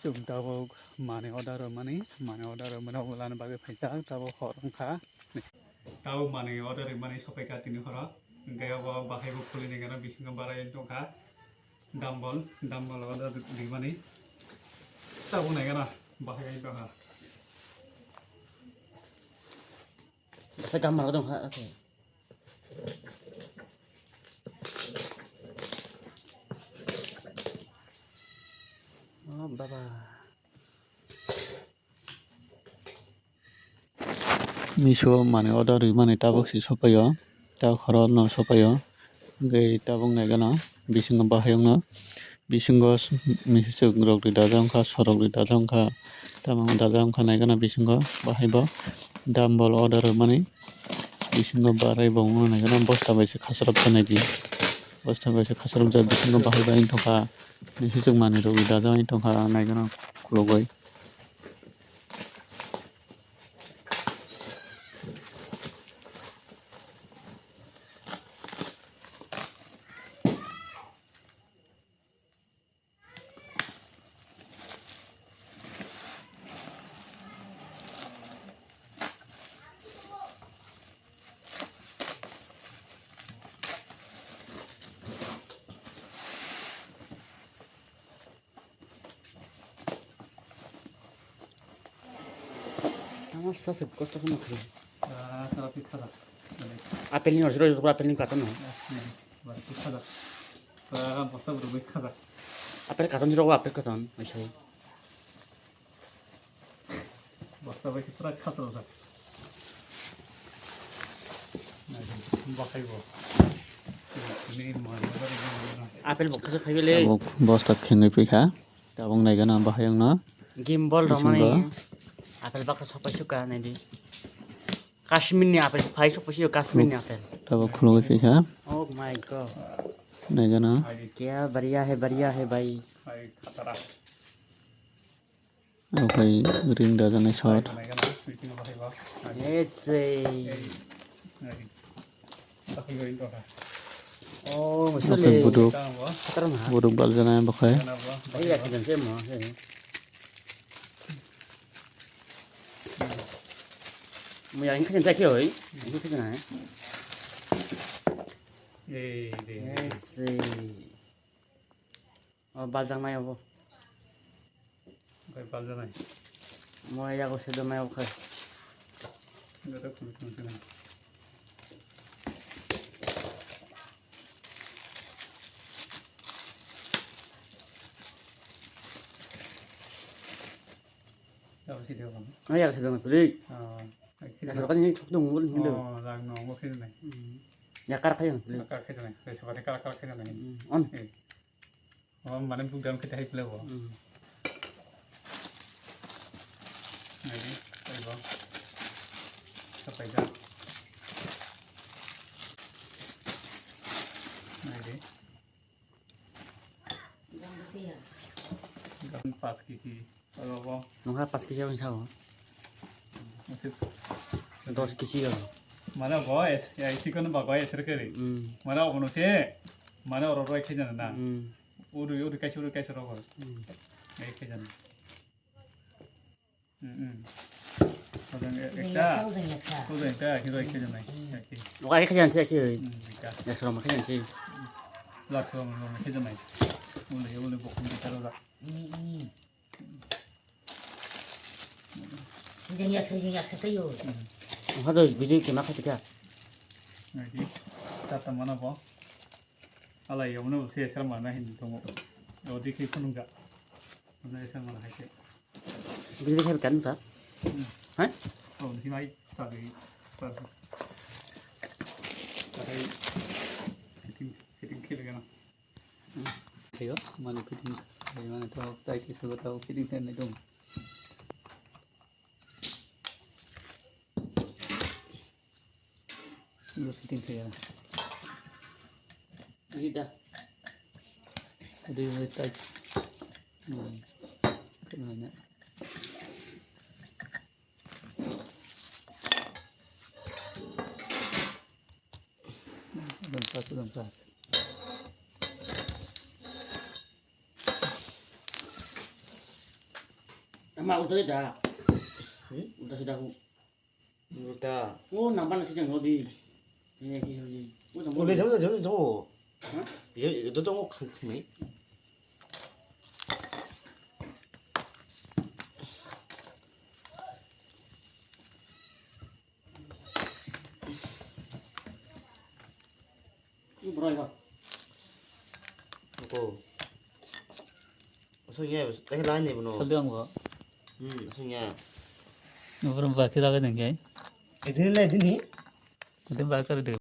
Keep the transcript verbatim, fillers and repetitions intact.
Chwng tabuk manwi order rwmani, manwi order rwmani obo lana bagwi phaijak, tabuk hor wngkha. Tabuk manwi order rwmani sophaikha tini horo, hwnkhe obo bahai bo khulini gana bisingo barai tongkha. Dumbbell, dumbbell order rwmani tabuk naikha na bahai tongkha. Bwsai gam manwi tongkha, okay. Oh, baba. Meesho manwi order rwmani tabuk se sophaio, tabuk horo no sophaio, hwnkhe tabuk naikha na bisingo bahai wngno. Bisingo s-, misiswk rok ri dajak wngkha, sorok ri dajak wngkha, tamo dajak wngkha naikhe no bisingo bahai bo dumbbell order rwmani bisingo barai bo wngmano naikhe no bosta bai se khasarop janai di, bosta bai se khasarop jak bisingo bahai bai wngtongkha, misiswk manwi rok ri dajak wngtongkha naikhe no khulugwi. Tamo sa se kosto kono khri. Ah, sara pit khajak. Apple ni order, apple ni katon no. Ah, ni, bar pit khajak. Pura bosta bwrwi khajak. Apple katon ni rogo apple katon, mai sai. Bosta bai pura khajak jak. Nai, bakhai bo. Ni mo, mo, mo, mo. Apple bo khajak phai bele. Tabuk bosta khengwi phaikha. Tabuk naikha na bahai wngno. Gimbal bisingo romani apple baksa sopai suka naidi. Kashmir ni apple phai sopai suka Kashmir ni apple. Tabuk khulugwi phaikha. Oh my god. Naikha na. Kya bariya hai, bariya hai bhai. Okhai ring dajaknai shot. Let's say. Oh, okhai musuli. Buduk. Khatara na. Buduk baljanai bokhai. Ai, ya, kijan se mo, he. Mo ya, ini kijan se kyo, ini kijan hai. Let's see. O baljaknai obo. Okhai baljaknai. Mo yago se donai okhai. Joto khum khum khum. Yago se donai. O yago se donai, please. Oh, okhai. Asal kan ini chok dong, ngul, ngul. Oh, lang no, mo khil nai. Hmm. Ya kar khai nai, please. Kar khai nai. Kar khai, kar khai nai. Hmm. On. Eh. Oh, mane buk dam kete hai pele bo. Hmm. Naidi, taibo. Sapai da. Naidi. Gam pas kisi. Abo. Nungkha pas kisi aboni sao. Oke. Dos kisi abo. Mana bo es, ya isi kono ba goi es rekeri. Hmm. Mana obono se, mana oro roi khe jana na. Hmm. Uri, uri kaisa, uri kaisa rogo. Hmm. Ai khe jana. Hmm, hmm. Ojang e-, ekta. Ojang ekta. Ojang ekta, khe roi khe jana. Hmm. Oka khe jana se khe. Hmm, ekta. Ekta roma khe jana se. Last roma, roma khe jana. Ule, ule bokong di taro da. Hmm, hmm. Jeng yak sai, jeng yak sai, sai yo. Oha do video khe ma kha tika. Naidi, tata mana bo. Alai yo mano se sar mana hin tongo. O dikhi phunung ja. Mana sar mana hai se. Video khe kan ta? Hmm. Hai? O ni mai ta bi. Ta. Ta hai. Fitting, fitting khele gana. Ayo, mane fitting, ayo, mane to tai kisa batao fitting khe nai dong. Lo fitting khe ya. Ini dah. Ada yang tai. Hmm. Kena. Udang pas, udang pas. Ma utai da. Hmm? Utai sida ku. Utai. Oh, nambah nasi jang rodi. Ini ki rodi. Oh, nambah. Udah jauh jauh jauh. Hah? Jauh itu tuh mau khang khang. Ni bro ya. Ko. Asal ya, teh lain ni bono. Kali ang ba. Hmm, asal ya. Ni bro ba kira ka dengke. Ini lah ini. Kali ba kar de.